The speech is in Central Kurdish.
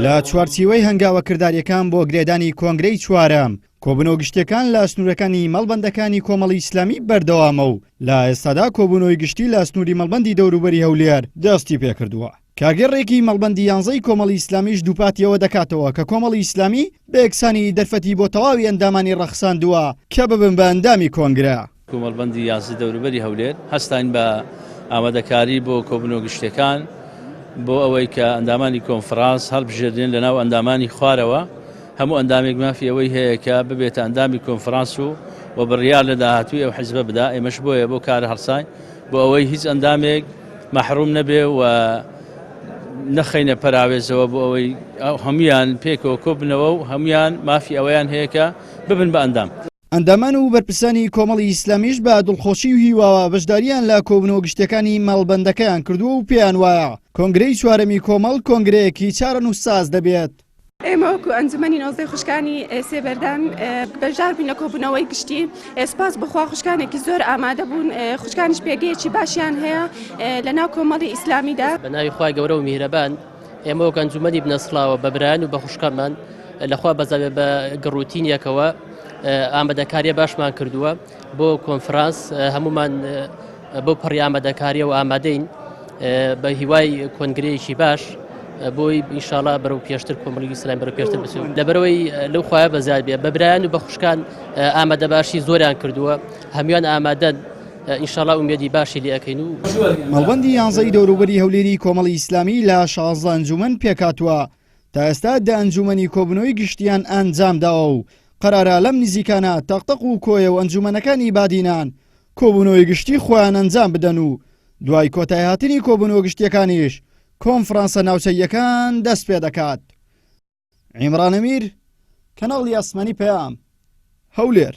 لە چوارچیوەی هەنگاوە کرداریەکان بۆ گرێدانی کۆنگرەی چوارەم، کۆبوونەوە گشتیەکان لە سنوورەکانی مەڵبەندەکانی کۆمەڵی ئیسلامی بەردەوامە و لە ئێستادا کۆبوونەوەی گشتی لە سنووری مەڵبەندی دەوروبەری هەولێر دەستی پێکردووە. کارگێڕێکی مەڵبەندی یانزەی کۆمەڵی ئیسلامیش دووپاتی ئەوە دەکاتەوە کە کۆمەڵی ئیسلامی بە یەکسانی دەرفەتی بۆ تەواوی ئەندامانی ڕەخساندووە کە ببن بە ئەندامی کۆنگرە. کۆمەڵبەندی یانزەی دەوروبەری هەولێر هەستاین بە ئامادەکاری بۆ کۆبوونەوە گشتیەکان بۆ ئەوەی کە ئەندامانی کۆنفرانس هەڵبژێردرێن لەناو ئەندامانی خوارەوە هەموو ئەندامێک مافی ئەوەی هەیە کە ببێتە ئەندامی کۆنفرانس و و بڕیار لە داهاتووی ئەو حزبە بدا ئێمەش بۆیە بۆ کارە هەڵساین بۆ ئەوەی هیچ ئەندامێک مەحروم نەبێ و نەخەینە پەراوێزەوە بۆ ئەوەی هەمویان پێکەوە کۆبنەوە و هەمویان مافی ئەوەیان هەیە کە ببن بە ئەندام. ئەندامان و بەرپرسانی کۆمەڵی ئیسلامیش بە دڵخۆشی و هیواوە بەشدارییان لە کۆبوونەوە گشتییەکانی مەڵبەندەکەیان کردووە و پێیان وایە کۆنگرەی چوارەمی کۆمەڵ کۆنگرەیەکی چارەنووسساز دەبێت. ئێمە وەکو ئەنجومەنی نۆزدەی خوشکانی سێبەردان بەشدار بووین لە کۆبوونەوەی گشتی، سوپاس بۆ خوا خوشکانێکی زۆر ئامادە بوون، خوشکانیش پێگەیەکی باشیان هەیە لە ناو کۆمەڵی ئیسلامیدا. بە ناوی خوای گەورە و میهرەبان، ئێمە وەک ئەنجومەنی بنەسڵاوە بە برایان و بە خوشکانمان لە خوا بەزابێ بە گڕوتینێکەوە ئامادەکاریە باشمان کردووە بۆ کۆنفرانس هەمومان بۆ پڕی ئامادەکاریەوە ئامادەین بە هیوای کۆنگرەیەکی باش بۆی ئینشاڵا بەرەو پێشتر کۆمەڵی ئیسلام بەرەو پێشتر بچێت لەبەرەوەی لەو خوایە بەزیاد بێ بە برایان و بە خوشکان ئامادەباشی زۆریان کردووە هەموان ئامادەن ئینشاڵا ئومێدی باشی لێ ئەکەین و. مەڵبەندی یانزەی دەوروبەری هەولێری کۆمەڵی ئیسلامی لە 16 ئەنجومەن پێکهاتووە، تا ئێستا دە ئەنجومەنی کۆبوونەوەی گشتیان ئەنجامداوە و قەرارە لەم نزیکانە تەقتەق و کۆیە و ئەنجومەنەکانی بادینان کۆبوونەوەی گشتی خۆیان ئەنجام بدەن و دوای کۆتایهاتنی کۆبوونەوە گشتیەکانیش کۆنفرانسە ناوچەییەکان دەست پێدەکات. عیمران ئەمیر، کەناڵی ئاسمانی پەیام، هەولێر.